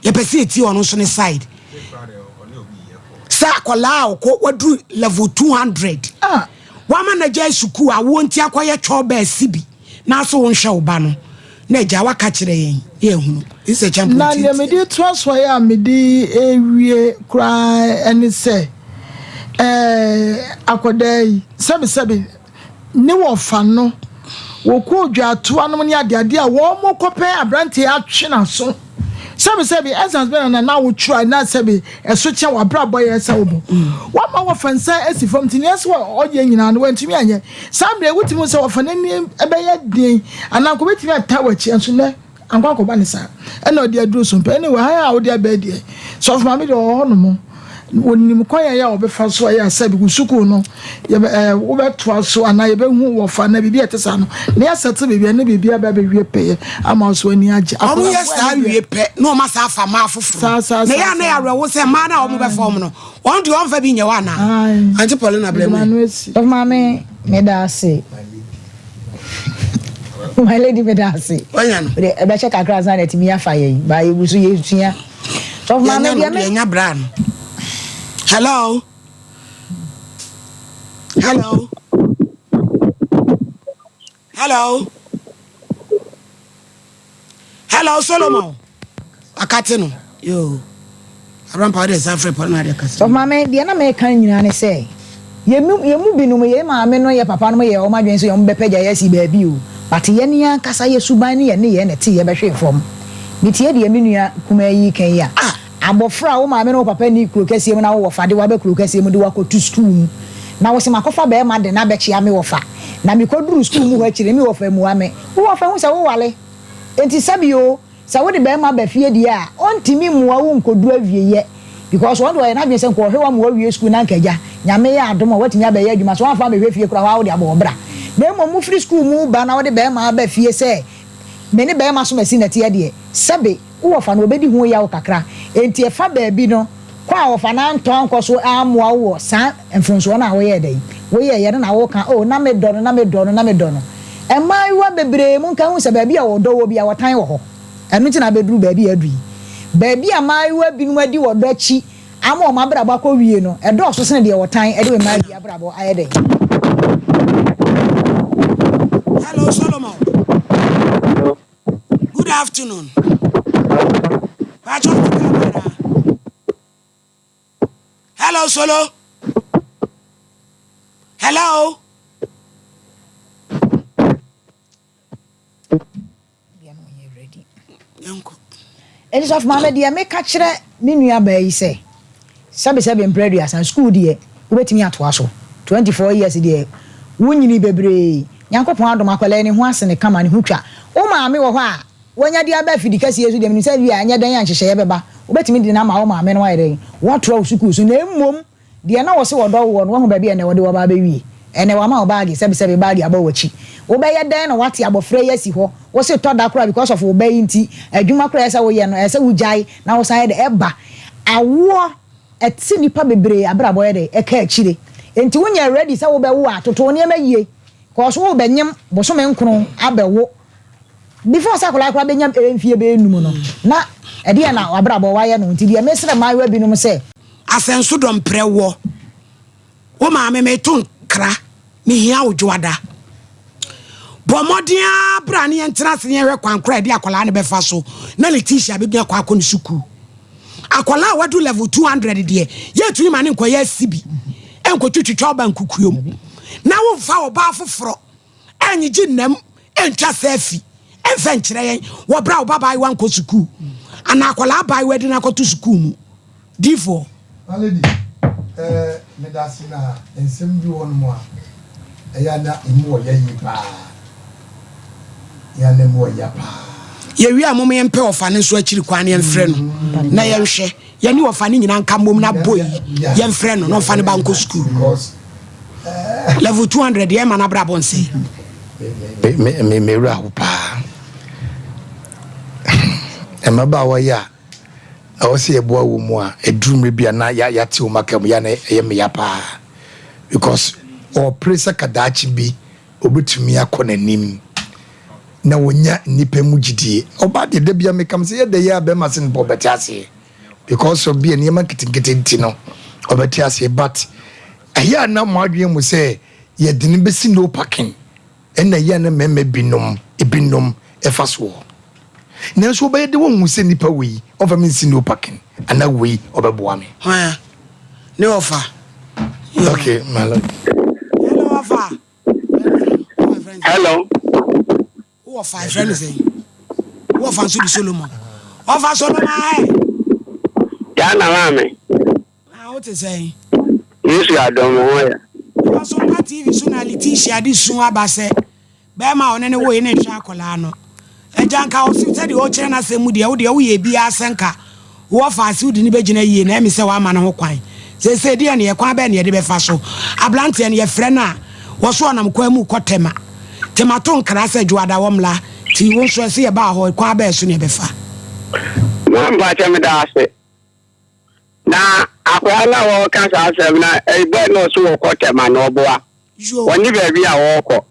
Yɛpɛ sɛ yɛtie ɔno nso ne side. Sɛ akwadaa a ɔkɔ waduru level 200. Ah. Wama no agyae sukuu awoɔ nti akɔyɛ twɔba asi bi na so wonhwɛ wo ba no na agya waka kyerɛ yɛn na yɛahunu. This is a champion Na deɛ tiatia. mede toa so a mede rewie koraa ne sɛ, ɛɛ, akwadaa yi, sɛbesɛbe, ne wɔfa no, wɔkɔ odwaatoa nom ne adeade a wɔkɔpɛ aberanteɛ atwe n'aso. Sɛbesɛbe, ɛsan bɛn na na wotwerɛ na sɛbe ɛso kyɛn w'abrabɔ yɛ sɛ wobɔ. Wama wɔfa nsa asi fam nti nea ɛsɛ ɔyɛ nyinaa no wantumi anyɛ. Saa mmerɛ wotumi sɛ wɔfa n'ani bɛyɛ den anaa nka obɛtumi ata w'akyi nso nnɛ ankɔ akɔba ne saa ɛna ɔde aduru so mpɛ. Anyway, han a wode abɛɛ deɛ sɔfo maame deɛ ɔwɔ hɔ nom. Wɔnim kwan a ɛyɛ a wɔbɛfa so ayɛ a sɛ wo sukuu no yɛbɛ ɛɛ wobɛtoa so anaa yɛbɛhu wɔfa anaa biribi a ɛte saa no na yɛasɛte biribi a ne biribi aba abɛwie pɛyɛ ama wo so ani agye. Wɔn yɛ Akwadaa saa ne wie deɛ pɛ na wɔn asa afa mmaa foforɔ. Saa saa Na saa yɛ a na yɛ saa. awerɛho sɛ mmaa no a wɔn bɛfa wɔn no wɔn deɛ wɔn fa bi nyɛ hɔ anaa. Ae. Auntie Paulina Mede brɛ mu. m'ano asi. Sɔfo maame meda ase. My lady meda ase. Wanya no. Wode ɛbɛkyɛ kakra ansa na atumi afa yɛn. Ba yɛgu so yɛsua. Sɔfo maame Yɛnya deɛ no me yɛnya bra no. Hello. Hello. Hello. Hello Solomon. Akate no. Yo. Abrampa wode nsa frɛ pɔ no ade kasa. Sɔfo maame deɛ na meka nyinaa ne sɛ yɛn mu yɛn mu binom yɛn maame no yɛ papa no yɛ wɔn adwene sɛ wɔn bɛpɛgya yɛ asi baabi o but yɛn yɛn ankasa yɛ suban ne yɛn ne yɛn na ɛte yɛ bɛhwe fam. Metie deɛ me nua kumaa yi ka yi a Ah. abɔfra a wo maame ne wo papa ni kuro kɛseɛ mu na wo wɔfa de wabɛ kuro kɛseɛ mu de wakɔtu sukuu mu na wo sɛ makɔfa bɛrima de na abɛkyea me wɔfa na mekɔduru sukuu mu hɔ akyire me wɔfa mua me wo wɔfa hu sɛ wowale enti sɛbi o sɛ wode bɛrima ba fie deɛ a ɔntumi mmoa wo nkɔduru awieyɛ because wɔn de ɔyɛ n'adwene sɛ nka ɔhwɛ wo ama wawie sukuu na nka agya Nyame yɛ adom a watumi abɛyɛ adwuma so wamfa ammɛhwɛ fie koraa hɔ a wode abɔ wɔ bra na mmom mofiri sukuu mu ba na wode bɛrima aba fie sɛ me ne bɛrima som asi nɛteɛ deɛ sɛbe wo wɔfa no ɔbɛdi ho yaw kakra enti ɛfa baabi no kɔ a wɔfa no antɔ ankɔ so ammoa wo wɔ saa mfomsoɔ no a woyɛɛ dɛn woyɛeɛ no na woka oh na medɔ no na medɔ no na medɔ no mmaayewa bebree monka hu sɛ baabi a ɔdɔ wɔ biara ɔtan wɔ hɔ ɛno nti na abɛduru baabi a aduru yi baabi a mmaayewa binom adi ɔdɔ akyi ama wɔn abrabɔ akɔwie no ɛdɔɔso sene deɛ ɔtan de mmaa bi abrabɔ ayɛ dɛn. Hello Solomon. Good afternoon. Pacho Hello Solo. Hello. Enti sɔfo maame deɛ meka kyerɛ me nua baa yi sɛ sɛbesɛbe mprɛ aduasa sukuu deɛ wobɛtumi atoa so 24 years deɛ wonyini bebree Nyankopɔn adom akwadaa yi ne ho asene kama ne ho twa wo maame wɔ hɔ a wanya de aba afidi kɛseɛ so deɛ menim sɛ wia ɛnyɛ dɛn a nhyehyɛeɛ bɛba wobɛtumi de no ama wo maame no wayɛ dɛn watoa wo sukuu so na mmom Deɛ na wɔse wɔdɔ woɔ no, woahu baabi a ɛnnɛ wɔde wo aba abɛwie? Ɛnnɛ wɔama wo baage, sɛbesɛbe baage abɔ w'akyi. Wobɛyɛ dɛn na woate abɔfra yi asi hɔ? Wose tɔ da koraa because of wo ba yi nti, adwuma koraa a ɛsɛ sɛ woyɛ no, ɛsɛ sɛ wogyae na wosan yɛ dɛn? Ɛba. Awoɔ, ɛte nnipa bebree abrabɔ yɛ dɛn? Ɛka akyire. Enti wonyɛ ready sɛ wobɛwo a, toto wo nneɛma yie. Cause worebɛnyem bosome nkron abɛwo. Before sɛ akwadaa koraa bɛnya mfie bɛyɛ num no, na ɛdeɛn na w'abrabɔ wayɛ no? Nti deɛ mesrɛ mmaayewa binom sɛ. Asɛnso dɔ mprɛ wɔ. Wo maame meto nkra mehia wo dwoada. Bɔ mmɔden ara bra ne yɛntena ase ne yɛnhwɛ kwan koro a yɛde akwadaa no bɛfa so na Letitia bɛtumi akɔ akɔ ne sukuu. Akwadaa a wadu level 200 deɛ yɛntumi ma ne nkɔyɛ asibi nkɔtwitwitwa ɔba nkukuom na womfa ɔbaa foforɔ Ɛnnyegye nnam ntwa selfie mfa nkyerɛ yɛn wɔ berɛ a wo ba baayewa nkɔ sukuu anaa akwadaa baayewa de no akɔto sukuu mu. Difoɔ. My lady, eh, medase na nsɛm bi wɔ hɔ nom a ɛyɛ a na emu wɔ ya yie paa. Ɛyɛ a na emu wɔ ya paa. Yɛwie a mom yɛmpɛ ɔfa no nso akyiri kwan na yɛmfrɛ no na yɛnhwɛ. Yɛne ɔfa no nyinaa nka mmom na boy yi yɛmfrɛ no na ɔmfa ne ba nkɔ sukuu. Level 200 deɛ ɛma n'abrabɔ nsɛe. Me me me werɛ aho paa. Mmabaawa yi a ɛwɔ sɛ yɛboa wɔn mu a ɛduru mmerɛ bi a na yɛate wɔn aka mu yɛ na ɛyɛ meya paa because ɔpere sɛ kadaakye bi obetumi akɔ n'anim. na wɔnya nnipa mu gyidie. Ɔbaa deɛ da bia meka m sɛ yɛ dɛ yɛ a bɛrima se no pɔ ɔbɛte aseɛ because of bi a nneɛma nketenkete nti no ɔbɛte aseɛ, but ɛyɛ a na mo adwene mu sɛ yɛde no bɛsi no parking, ɛna ɛyɛ a na mmarima binom ebinom ɛfa soɔ, nanso wobɛyɛ de wɔnhu sɛ nipa wei ɔmfa me nsi no parking anaa wei ɔbɛboa me. Hwan a ne ɔfa? Okay, my lord. Hello, ɔfa. Hello. Wowɔ fa ɛfrɛ no sɛn? Wowɔ fa nso de Solomon. Ɔfa Solomon ɛ. Ghana maame. Na wote sɛn? Yesu adom ho yɛ. Ɔsompa TV so na Letitia de su aba sɛ bɛrima a ɔne ne woe ne nhwɛ akwadaa no. Agya nka ɔse sɛdeɛ ɔkyerɛ n'asɛm mu deɛ, wo deɛ woyɛ biara sɛ nka wowɔ faase wode no bɛgyina yie na ɛmi sɛ woama no ho kwan. Seesei deɛ ne yɛ kwan bɛn ne yɛde bɛfa so? Aberanteɛ no yɛfrɛ no a wɔso ɔnam kwan mu kɔ Tema. Tema to nkra sɛ Dwoada wɔmmla nti wo nso ɛse yɛbaa hɔ kwan bɛn so ne yɛbɛfa? Ma mpakyɛ meda ase. Na akwadaa no a wɔreka saa asɛm na ɛbɛn na ɔso wɔkɔ Tema na ɔboa. Wɔne baabi a wɔrekɔ.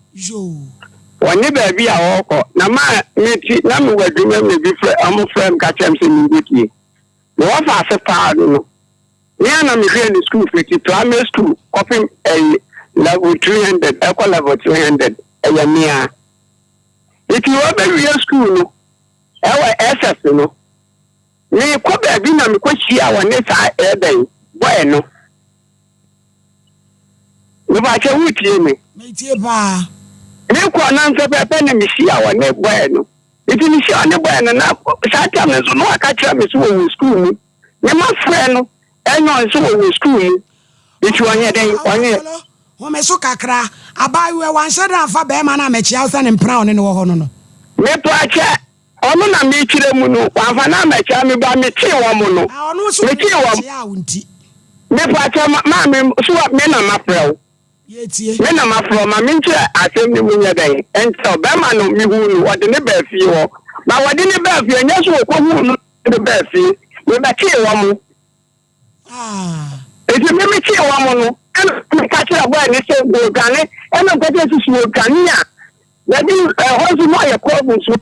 Wɔne baabi a wɔrekɔ. Na ma meti na mewɔ adwuma mu na ebi frɛ ɔmo frɛ m ka kyerɛ m sɛ menkɔtie. Na wɔfa ase paa no no. Me a na mehwɛɛ ne school fiti primary school kɔpem ɛyi level 300 ɛkɔ level 300 ɛyɛ mea. Nti wɔbɛwie school no ɛwɔ SS no. Mekɔ baabi na mekɔhyia wɔne saa ɛbɛn bɔɛ no. Mepakyɛ wotie me? Metie paa. Mekɔ na nso pɛpɛ na mehyia wɔne bɔɛ no. Nti mehyia ɔne bɔɛ no na saa tam no nso na waka kyerɛ me so wɔwɔ school mu. Ne ma frɛ no ɛnyɛ ɔnso wɔwɔ school mu. Nti ɔnyɛ dɛn ɔnyɛ. Home so kakra. Abaayewa wanhyɛ da amfa bɛrima no ammɛkyia wo sɛ ne mpena a ɔne no wɔ hɔ no no. Mepakyɛ ɔno na mekyerɛ mu no wamfa no ammɛkyia me ba metee wɔn no. Na ɔno nso Metee wɔn. kyia wo nti. Mepakyɛ maame so me na mafrɛ wo. Yɛtie. Me na mafrɛ wo ma menkyerɛ asɛm no mu nyɛ dɛn nkyerɛ wo. Bɛrima no mehuu no wɔde ne baa fie hɔ. Ma wɔde ne baa fie nyɛ so wɔkɔhuu no de baa fie. Mebɛtee wɔn. Nti me metee wɔn no ɛna meka kyerɛ bɔɔ ne sɛ wɔdwane, ɛna meka kyerɛ sɛ sɛ wɔdwane a baabi ɛhɔ nso na ɔyɛ kɔɔbo nso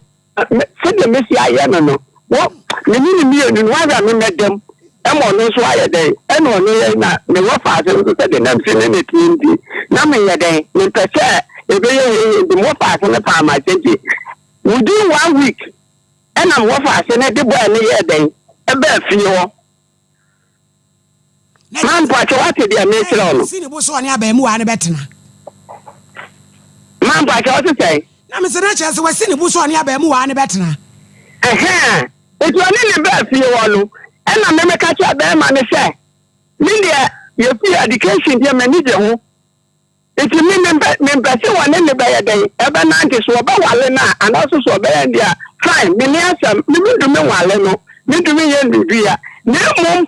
sɛdeɛ mesi ayɛ no no wɔ me ne ne mmienu no wahwɛ a memmɛdam ɛma ɔno nso ayɛ dɛn ɛna ɔno yɛ na mewɔ faase nso sɛdeɛ nam si ne ne teɛ nti na meyɛ dɛn mempɛ sɛ ɛbɛyɛ hehe nti mewɔ faase no paa ma kyɛ nti within one week ɛna mewɔ faase no de bɔɔ ne yɛɛ dɛn ɛbaa fie hɔ. Ma mpakyɛ wate deɛ mekyerɛ wo no. Si ne bo sɛ ɔne abaamuwaa no bɛtena. Ma mpakyɛ wote sɛn? Na mesɛ na kyerɛ sɛ wasi ne bo sɛ ɔne abaamuwaa no bɛtena. Ɛhɛn, nti ɔne ne baa fie hɔ no, ɛna me meka kyerɛ bɛrima no sɛ, me deɛ yɛfie education deɛ m'ani gye ho. Nti me mempɛ mempɛ sɛ wɔne ne bɛyɛ dɛn ɛbɛnante, so wɔbɛwale no a anaasɛ so ɔbɛyɛ deɛ a, fine, menni asɛm, me mentumi nwale no, mentumi nyɛ no biribiara, na mmom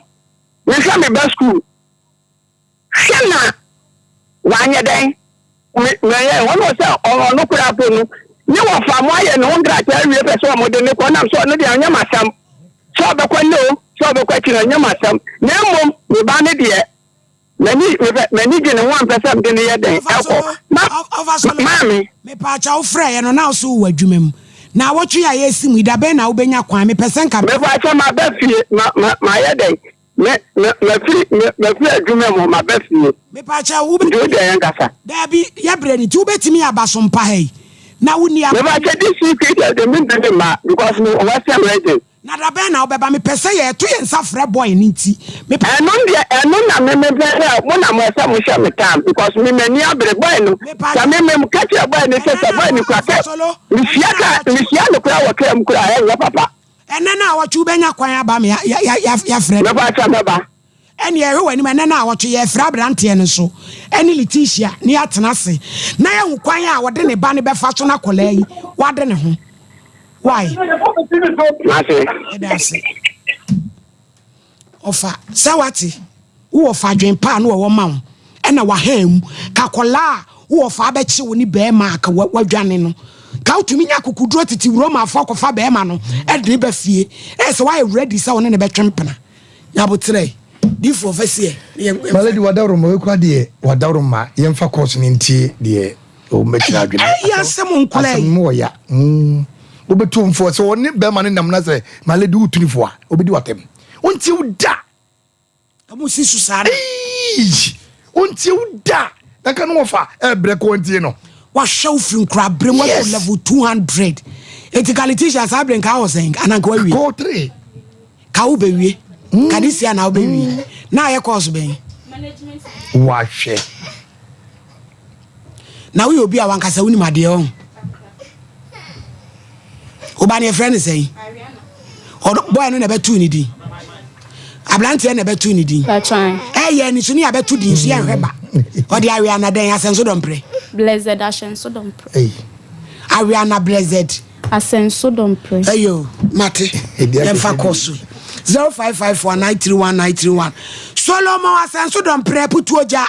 mehwɛ me ba sukuu, hwɛ na wanyɛ dɛn, me mɛyɛ wɔn wɔ sɛ ɔno koraa po no, ne wɔfa mo ayɛ ne ho nkrataa awie pɛ sɛ wɔde ne kɔ, nam sɛ ɔno deɛ ɔnyɛ m'asɛm, sɛ ɔbɛkɔ nnɛ o, sɛ ɔbɛkɔ akyiri ɔnyɛ m'asɛm, na mmom me ba no deɛ. M'ani mepɛ m'ani gye ne ho a mpɛ sɛ mede no yɛ dɛn ɛkɔ ma maame. Mepaakyɛw wo frɛeɛ no na wo so wowɔ adwuma mu. Naawɔtwe a yɛresi mu yi da bɛn na wobɛnya kwan? Mepɛ sɛ nka. Mepaakyɛw maba fie ma ma mayɛ dɛn me me mafiri me mafiri adwuma mu maba fie. Mepaakyɛw wobɛtumi. Nti wo deɛ yɛn kasa. Daabi yɛbrɛ no nti wobɛtumi aba so mpa ha yi na wonni akwan. Mepaakyɛw this week yi deɛ deɛ mentumi mma because me western region. Na da bɛn na wobɛba? Mepɛ sɛ yɛto yɛn nsa frɛ boy no nti. Mepɛ. Ɛno deɛ ɛno na me mepɛ sɛ mo na mo ɛsɛ mo hyɛ me time because me m'ani abere boy no. Sɛ me me ka kyerɛ boy no sɛ sɛ boy no kura sɛ mehyia ka mehyia no kura wɔ kra mu kura ɛnyɛ papa. Ɛnɛ na awɔtwe wobɛnya kwan aba me yɛafrɛ no. Mɛba kyɛ mɛba. Ɛnneɛ ɛhwɛ w'anim, ɛnnɛ naawɔtwe, yɛrefrɛ aberanteɛ no nso ne Letitia na yɛatena ase na yɛahu kwan a ɔde ne ba no bɛfa so na akwadaa yi wade ne ho. Why? Mate. Ɛda ase. Ɔfa sɛ wate wowɔ fa adwen pa a na wɔwɔ ma wo ɛna wahan mu ka akwadaa a wowɔ fa abɛkye wo ne bɛrima a ka wadwane no ka wotumi nya akokoduro tete Romafoɔ akɔfa bɛrima no ɛde ne ba fie ɛyɛ sɛ woayɛ ready sɛ wo ne ne bɛtwe mpena. Nyaboterɛ, difoɔ fa siɛ. My lady wadaworo ma wei kora deɛ wadaworo ma yɛmfa course no ntie deɛ Wɔbɛkyerɛ adwene. Ɛyɛ asɛm nkɔla yi. Asɛm mu ɔya. Mm. Wobɛtu mfoɔ sɛ ɔne bɛrima no nam na sɛ my lady wotu ne fo a obɛdi w'atɛm. Wontie wo da. Ɔmo si so saa no. Eii! Wontie wo da. Na ka no wɔfa ɛbrɛ kɔ ntie no. Wahwɛ wo firi nkorabere mu yes. level 200. Eti ka Letitia saa bere nka wɔ sɛn anaa nka wawie. Kɔ 3. Ka wo bɛwie. Mm. Ka this year na wo bɛwie. Mm. Na ayɛ course bɛn. Wahwɛ. Na woyɛ obi a wankasa wonim adeɛ ɔho. Woba ne yɛfrɛ no sɛn? Bɔɛ no na ɛbɛtoo ne din. Aberanteɛ na ɛbɛtoo ne din. Ɛyɛ ne so ne yɛabɛto din so yɛnhwɛ ba. Ɔde Aweana dɛn asɛnso dɔmprɛ? Blessed ahyɛnso dɔmprɛ. Aweana blessed. Asɛnso dɔmprɛ. Ɛyɛ mate yɛmfa kɔ so. 0554 931 931 Solomon asɛnso dɔmprɛ putuo gya.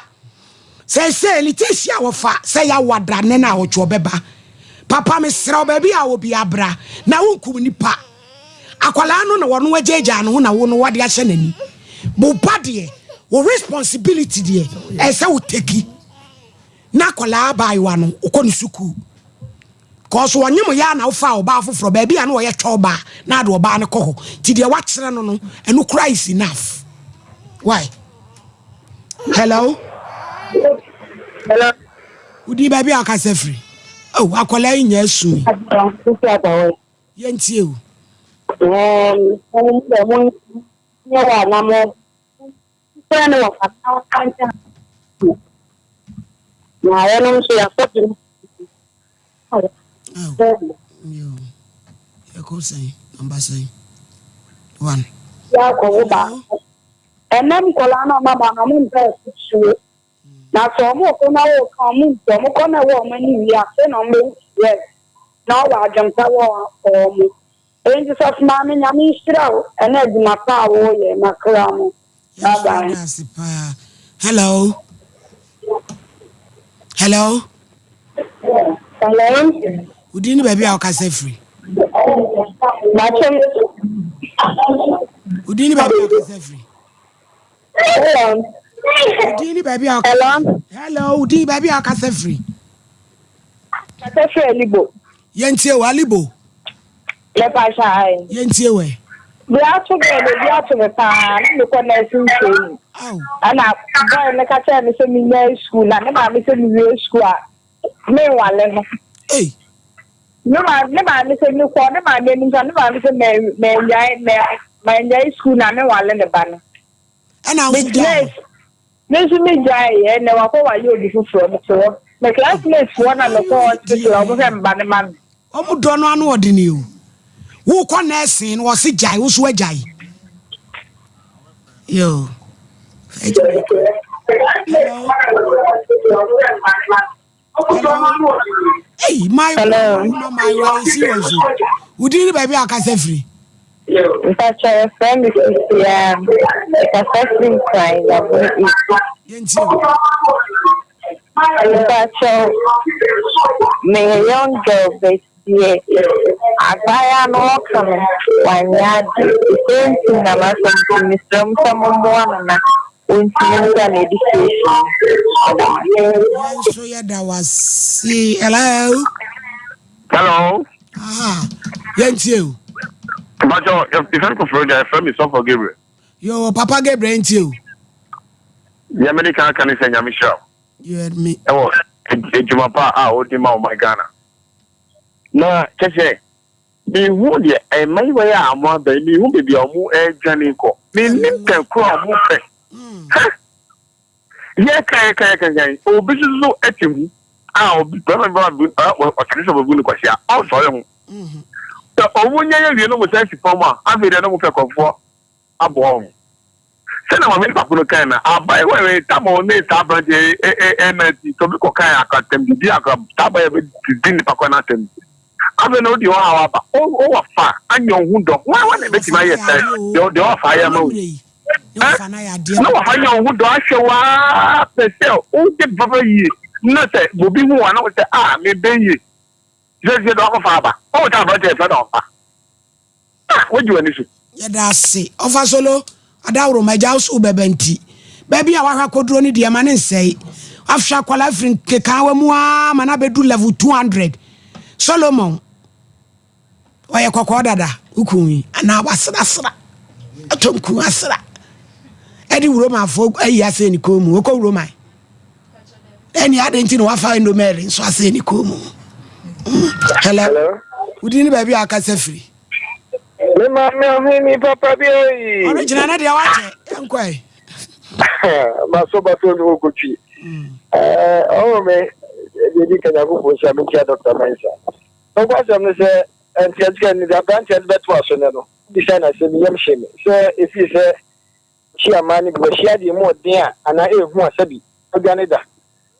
Seesei Letitia wɔfa sɛ yɛawa da nnɛ na awɔtwe ɔbɛba. Papa mesrɛ wo baabi a wɔ biara bra na wonkum nipa. Akwadaa no na wɔno agyaagyaa ne ho na wo no wɔde ahyɛ n'ani. Bo ba deɛ wo responsibility deɛ ɛsɛ wo teki na akwadaa abaayewa no wokɔ ne sukuu. Kɔɔso wɔnye mo yɛ na wofa ɔbaa foforɔ baabi a na wɔyɛ twɛ ɔbaa na ade ɔbaa no kɔ hɔ. Nti deɛ wakyerɛ no no ɛno kora is enough. Why? Hello. Hello. Wodi baabi a ɔkasa firi. Oh, akwadaa yi nyɛ asu yi. Yɛntie o. Yɛkɔ sɛn namba sɛn one. Ɛnɛ nkwadaa no a wɔaba no, wɔmpɛ afutuo. Na sɛ wɔkɔ na wɔreka a, wɔntie. Wɔkɔ na ɛwɔ wɔn ani wie a, afei na wɔbɛhu sɛ yes, na wɔwɔ adwempa wɔ wɔn. Enti sɔfo maame, Nyame nhyira wo ɛne adwuma pa a woyɛ. Makra mo. Bye bye. Yɛda ase paa. Hello. Hello. Hello. Wodin ne baabi a wokasa firi? Makyɛ. Wodin ne baabi a wokasa firi? Hello. Wodin ne baabi a wokasa Hello. Hello, wodin baabi a wokasa firi? Kasa firi Alibo. Yɛntie wo, Alibo. Mepakyɛ ae. Yɛntie wo ɛ. Deɛ ato me deɛ bi ato me paa na mekɔ nursing training. Ɛna boy no ka kyerɛ me sɛ menyae school na ne maame sɛ mewie school a menwale no. Ei. Ne maame ne maame sɛ mekɔ ne maame anim sɛ ne maame sɛ mɛnyae mɛ mɛnyae school na menwale ne ba no. Ɛna nso gyae. Me nso me gyae yɛ ɛnɛ wakɔ wale obi foforɔ me te hɔ. Me classmate foɔ na mekɔ hospital a wɔn hwɛ me ba no ma me. Wɔn dɔ no ano ɔdene o. Wokɔ nursing no wɔse gyae wo so agyae. Yo. Hello. Hello. Hey, my Hello. my my my serious. Wodi ni baabi a akasa firi. Mpakyɛ yɛfrɛ me Sisia. Mekasa firi Nkran Yabon East. Yɛntie o. Mpakyɛ meyɛ young girl but deɛ abaayewa no ɔka no wanyɛ ade. The same thing na m'asɛm nti mesrɛ mo sɛ mommoa no na ɔntumi nsa n'education mu. Meda mo ase. Yɛn nso yɛda wo ase. Hello. Hello. Aha. Yɛntie o. Mpatsɔ, yɛfrɛ me Koforo Gya, yɛfrɛ me Sɔfo Gabriel. Yo, Papa Gabriel ntie o. Deɛ mede kan aka ne sɛ Nyame hyira wo. You heard me. Ɛwɔ adwuma pa a wodi ma ɔman Ghana. Na kyɛ sɛ mehu deɛ mmayewa yi a wɔn aba yi mehu baabi a wɔn redwane kɔ. Menim pɛ koro a wɔn pɛ. Ha! Yɛka yɛka yɛka yɛka obi nso so te ho a obi bɛrima bi ba ɔtwe sɛ ɔbɛbu no kwasia ɔnsɔre ho. Sɛ wɔn nya yɛ wie no wɔn san si fam a afei deɛ na wɔn pɛ kɔfoɔ aboa wɔn. Sɛnea maame baako no kae no, abaayewa yi tam a ɔne saa aberanteɛ yi renante, sɛ obi kɔkae akra biribi akra saa abaayewa bɛdidi nipa kɔ n'asɛm. Afei na wode ɔhaw aba. Wowɔ fa anya wo ho dɔ. Hwan hwan na ebetumi ayɛ sɛ deɛ deɛ ɔfa ayɛ ama wo yi? Na wafa anya wo ho dɔ ahwɛ wo ara pɛ sɛ wode papa yie na sɛ obi hu wo a na wo sɛ ah mebɛn yie. Sɛ sɛ deɛ wakɔfa aba. Ɔwɔ sɛ aberanteɛ fɛ na ɔfa. Ah, wagye w'ani so. Yɛda ase. Ɔfa solo, Adaworoma, agya wo so wo bɛba nti, baabi a wahwɛ akɔduro no deɛ ma no nsɛe. Wahwɛ akwadaa firi nkekaawa mu ara ma no abɛdu level 200. Solomon, ɔyɛ kɔkɔɔ dada, wokun yi, anaa waserasera, atɔ nku asera, ɛde wuromanfoɔ ayi asɛ ne kɔn mu, wokɔ wuroman. Ɛne adɛn nti na wafa endomɛri nso asɛ ne kɔn mu. Hello. Wodi ne baabi a akasa firi. Me maame ɔhene papa bi oyi. Ɔno gyina ne deɛ wakyɛ yɛnkɔ ɛ. Maso baso ne wokɔtwi. Ɔwɔ me deɛ di ka Nyankopɔn nhyira me nkyia Dr. Mensa. Nokwasɛm ne sɛ nteaseɛ ne deɛ aberanteɛ no bɛtoa so nɛ no bisa no asɛm yam hye me sɛ ɛfiri sɛ hyia mmaa no bi wɔhyia deɛ mu ɔden a anaa ɛhu a sɛbi ɔdwane da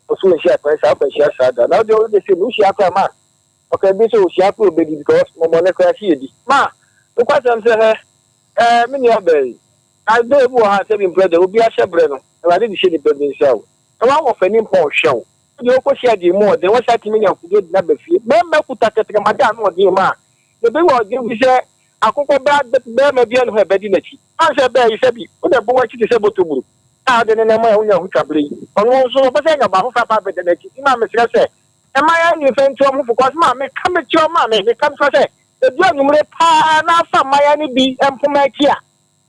ɔso wɔnhyia kwan saa akwanhyia saa da na wode wode sɛ no wohyia koraa ma Ɔka bi sɛ ohyia koro obedi because mɔmɔne koraa si edi. Ma nokwasɛm sɛ hɛ eh me nua baa yi na dɔ ebi wɔ ha sɛ bi mprɛ dɛ obi ahyɛ brɛ no Awurade de hyɛ nipa bi nsa o na wawɔ fɛ ni mpa ɔhwɛ wo wo deɛ wokɔ hyia deɛ emu ɔden wɔhyɛ atumi nya nkodeɛ de no aba fie mɛma kuta kɛtrɛma da ano ɔden ma na ebi wɔ ɔden bi sɛ akokɔ bra bɛrima bi ɛne hɔ ɛbɛdi n'akyi ansɛ bɛɛ yi sɛ bi wo na ɛbɔ w'akyi te sɛ bɔtɔburu a ɔde ne nam a wonya ho twa bere yi ɔno nso ɔpɛ sɛ anya ɔbaa foforɔ aba abɛda n'akyi nti ma mesrɛ sɛ Mma yɛn nyi mfa ntu wɔn ho fo cause maame ka me kyerɛ maame meka me kyerɛ sɛ edu anwummere paa na afa mmaayewa no bi mpoma akyi a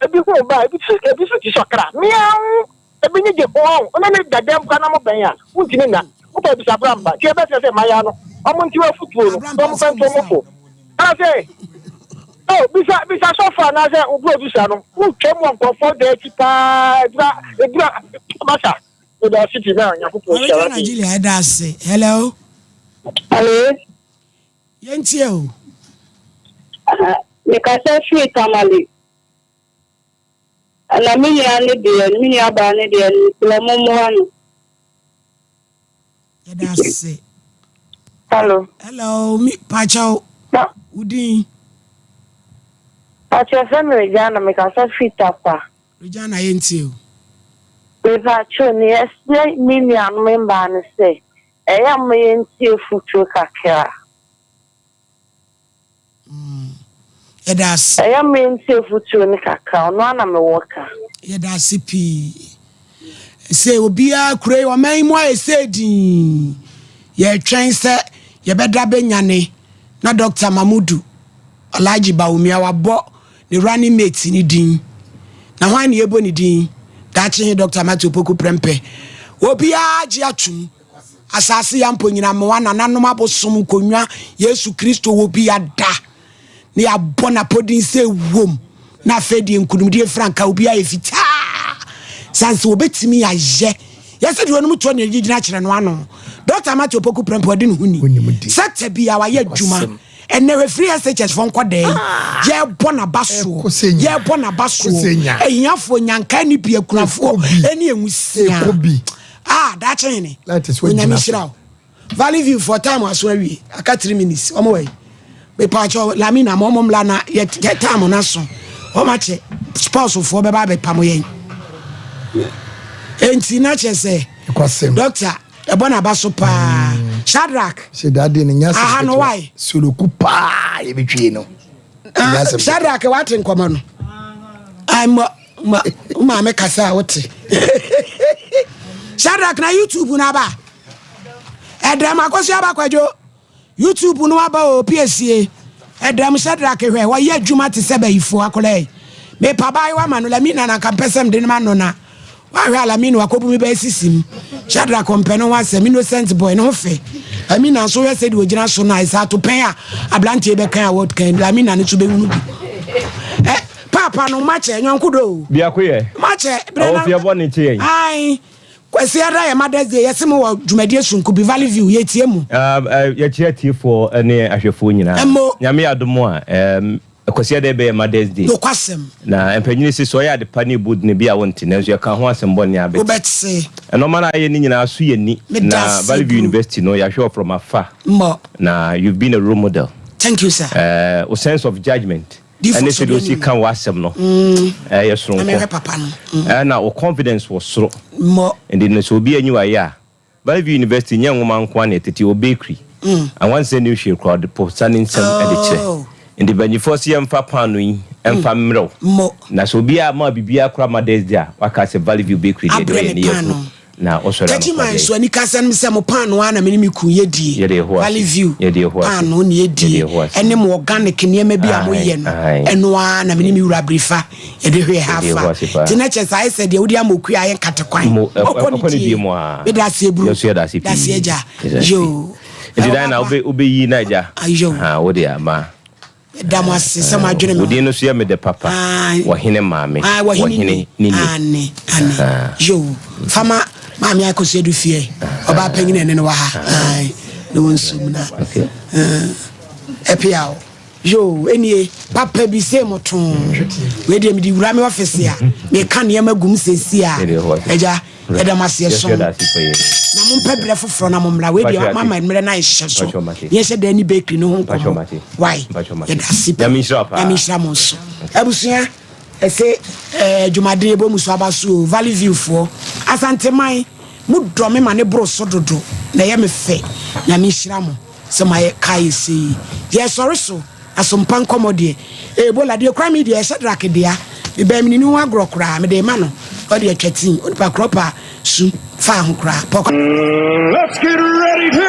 ebi ho ba ebi so ebi so te sɔkra meow ebi nye gye ho ɔne ne da dɛm kora na mo bɛn a wontumi nna wopɛ bisa abrampa nti ɛbɛsrɛ sɛ mmaayewa no wɔn nti afutuo no na wɔn mfa ntu wɔn fo anaasɛ oh bisa bisa sɔfo anaasɛ wo producer no wotwam wɔ nkurɔfoɔ da akyi paa edura edura masa Meda ase pii na Nyankopɔn nhyira Ɔreda Nigeria ɛda ase. Hello. Hello. Yɛntie o. Mekasa firi Tamale. Na me nua ne deɛ, me nua baa ne deɛ, mesrɛ mo mmoa no. Yɛda ase. Hello. Hello, mi pakyɛw. Wo din? Pakyɛ fɛ me Regina, mekasa firi Tarkwa. Regina yɛntie o. Mepakyɛw nea ɛsrɛ me nuanom mbaa ne sɛ ɛyɛ a momma yɛntie afutuo kakra. Yɛda ase. Ɛyɛ a momma yɛntie afutuo no kakra, ɔno ara na mewɔ ka. Yɛda ase pii. Sɛ obiara kuro yi ɔman yi mu ayɛ sɛ dinn. Yɛretwɛn sɛ yɛbɛda bɛnyane na Dr. Mamudu Alhaji Bawumia wabɔ ne running mate ne din. Na hwan na yɛbɔ ne din? Daakye he Dr. Matthew Opoku Prempeh. Obiara gye atum. Asase yɛ mpo nyina mmoa nananom abosom nkonnwa Yesu Kristo wɔ bi ada. Na yɛabɔ n'apɔdin sɛ wom. Na afei deɛ nkunimdie frankaa obi ayɛ fitaa. Sane sɛ wɔbɛtumi ayɛ. Yɛsɛ deɛ ɔnom toɔ ne yɛgyina kyerɛ no ano. Dr. Matthew Opoku Prempeh ɔde ne ho ni. Sɛtɛ bia wayɛ adwuma. Ɛnɛ hwɛ free SHS fo nkɔdaa yi yɛbɔ n'aba soɔ yɛbɔ n'aba soɔ ahiafoɔ nyanka ne bi akunafoɔ ɛne enwusia ah daakye hene onyame hyira wo Valley View for time aso awie aka 3 minutes wɔn wɔ yi mepaakyɛ lamina ma wɔn mmla na yɛ time no aso wɔn akyɛ sports foɔ bɛba abɛpam yɛn enti na kyɛ sɛ doctor Ɛbɔ n'aba so paa. Mm. Shadrach. Sɛ dade no nya Aha no why? Soloku paa yɛbɛtwie no. Ah, Shadrach wate nkɔmɔ no. Ai ma ma maame kasa a wote. Shadrach na YouTube no aba. Ɛdɛm akɔso aba kwadwo. YouTube no aba o piesie. Ɛdɛm Shadrach hwɛ wɔyɛ adwuma te sɛ bayifoɔ akwadaa yi. Mepa abaayewa ma no Lamina na nka mpɛ sɛ mede no ma no na wahwɛ a Lamina wakɔbu me bɛyɛ sisi mu. Shadrach ɔmpɛ ne ho asɛm innocent boy ne ho fɛ. Lamina nso hwɛ sɛdeɛ ɔgyina so no ayɛ sɛ atopɛn a aberanteɛ bɛkan a wɔkan Lamina no nso bɛhunu bi. Ɛ paapa no makyɛ nyɔnko dɔ o. Biako yɛ. Makyɛ. Awofie bɔ ne kye yɛn. Ae. Kwasiada yɛ Mother's Day, yɛse mo wɔ dwumadie sononko bi, Valley View, yɛtie mo. Yɛkyerɛ atiefoɔ ne ahwɛfoɔ nyinaa. Mmo. Nyame yɛ adom a, Kwasiada yi bɛyɛ Mother's Day. Nokwasɛm. Na mpanyini se sɛ ɔyɛ ade pa ne ɛbu dene bi a wonte, nanso yɛka ho asɛm bɔne a bɛte. Wobɛte. Nnoɔma no a ayɛ no nyinaa so yɛ ni. Meda Na ase Valley View bro. University no yɛahwɛ wo from afar. Mmɔ. Na you've been a role model. Thank you sir. Wo sense of judgement. Ɛne sɛdeɛ ɔsi ka w'asɛm no ɛyɛ soronko ɛna wo confidence wɔ soro nti no sɛ obi anyi w'ayɛ a Valley View University nyɛ nwoma nko ara na ɛtete wɔ bakery anwansɛ ne hwee koraa ɔde po sa ne nsam de kyerɛ nti mpanyinfoɔ sɛ yɛmfa paano yi mfa mmerɛ wo na sɛ obi a ma biribiara koraa Mother's Day a waka sɛ Valley View Bakery deɛ deɛ ɔyɛ ne yɛhunu. Na ɔsɔre Tɛkyi anɔpa man deɛ. so anikasɛm ne sɛ mo paanoo ara na me ne me kun yɛdie. Yɛde Yehowa ase. Valley View Yɛde Yehowa ase. paanoo na Yɛde yɛdie Yehowa ase. ɛne mo organic nneɛma bi a Ae, moyɛ no ae. ɛno ara na me ne me wura Birifa yɛde hwɛɛ ha Yɛde Yehowa fa. ase paa. Nti na kyerɛ sɛ ayɛ sɛ deɛ wode ama okua ayɛ nkate kwan. Mo, ɛ- Ɔkɔ ne ɔkɔ ne die. die mu a. Meda ase eburu. Yɛso yɛda ase Da ase pii. agya. Yɛda ase. Yoo. Nti dan na Ɛwɔ wobe wobɛyi na agya. Ayo. Ha, wode ama. Meda mo ase sɛ moadwene me Wo ho. din no so yɛ me dɛ papa. Ae. Wɔhene maame. Ae, wɔhene Wɔhene ni. ne ni. Ane, ane. Ahaa. Yoo. Fama maame Akosua du fie. Ɔbaa panyin ɛne no wɔ ha. Ae. Ne wɔn nso mu na. Okay. Ɛpia o. Yoo, enie papa bi sei mo too. Wei deɛ mede wura me ɔfese a, meka nneɛma gum seesei a. Agya, yɛda mo ase ɛsom. Na mompɛ berɛ foforɔ na mommra. Wei deɛ mama mmerɛ no ayɛ hyehyɛ so. Yɛnhyɛ da ni bakery no ho nkɔmmɔ. Wai, yɛda ase pii. Nyame nhyira mo nso. Abusua, ɛsɛ eh, dwumaden ɛbɔ mu so aba so o. Valley View foɔ, Asanteman, mo dɔ me ma ne boro so dodo na ɛyɛ me fɛ. Nyame nhyira mo. Sɛ mayɛ kae sei. Yɛsɔre so asompa nkɔmɔ deɛ. Ebola deɛ kura me deɛ ɛyɛ Shadrack dea. Mebɛn me ne ho agorɔ koraa mede rema no ɔde atwa tii. Onipa korɔ pa su faa ho koraa. Pɔ. Let's get ready to.